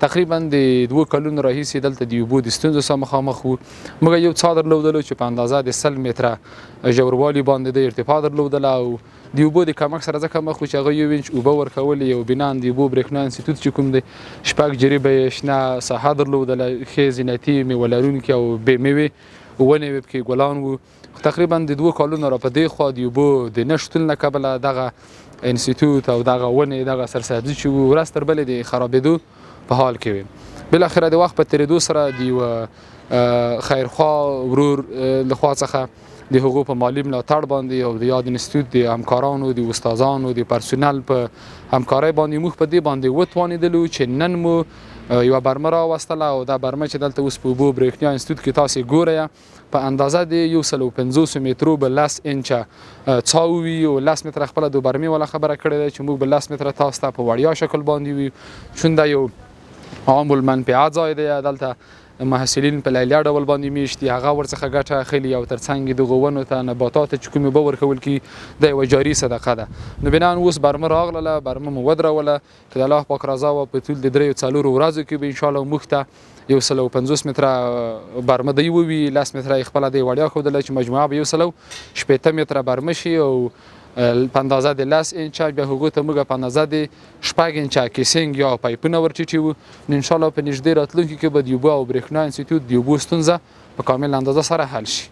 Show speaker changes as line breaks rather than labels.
تقریبا د 2 کلونو راهیسې دلته د اوبو د ستونزو سره مخامخ وو. موږ یو څاه درلودلو چې په اندازه د 100 متره ژوروالي باندې د ارتفاع درلودله او د اوبو د کمښت سره ځکه مخ وو چې هغه 1 انچ اوبه ورکولې. او بنا د اوبو برېښنا انستیتوت چې کوم دی، 6 جریبه یې شنه ساحه درلودله، ښې زینتي میوه لرونکي او بې میوې ونې وې پکې، ګلان وو. خو تقریبا د 2 کالونو را په دې خوا د اوبو د نه شتون له کبله دغه انستیتوت او دغه ونې، دغه سرسبزي چې وو، ورځ تر بلې د خرابېدو په حال کې وي. بالاخره د وخت په تېرېدو سره د یوه خیرخواه ورور له خوا څخه، د هغو په مالي ملاتړ باندې او د یاد انستیتوت د همکارانو، د استادانو، د پرسونل په همکارۍ باندې موږ په دې باندې وتوانېدلو چې نن مو یوه برمه راوستله. او دا برمه چې دلته اوس په اوبو برېښنا انستیتوت کې تاسې ګورئ، په اندازه د 150 مترو به 10 انچه څاه وي او 10 متره خپله د برمې والا خبره کړې ده چې موږ به 10 متره تاسو ته په وړیا شکل باندې وي، چون دا یو عام المنفعه ځای دی. دلته محصلین په لیلیه ډول باندې میشت دي، هغه ورڅخه ګټه اخلي او ترڅنګ دغو ونو ته، نباتاتو چې کومې اوبه ورکول کېږي، دا یوه جاري صدقه ده. نو بنا اوس برمه راغلله، برمه مو ودروله. که د الله پاک رضا وه، په طول د 3-4 ورځو کې به انشاءالله موږ ته 150 متره برمه دی ووي. 10 متره یې خپله دی وړیا ښودله چې مجموعه به 160 متره برمه شي او په اندازه د 10 انچه. بیا هغو ته موږ په اندازه د 6 انچه کیسینګ یا پایپونه ورټیټي وو. نو انشاءالله په نږدې راتلونکي کې به د اوبو او برېښنا انستیتوت د اوبو ستونزه په کامل اندازه سره حل شي.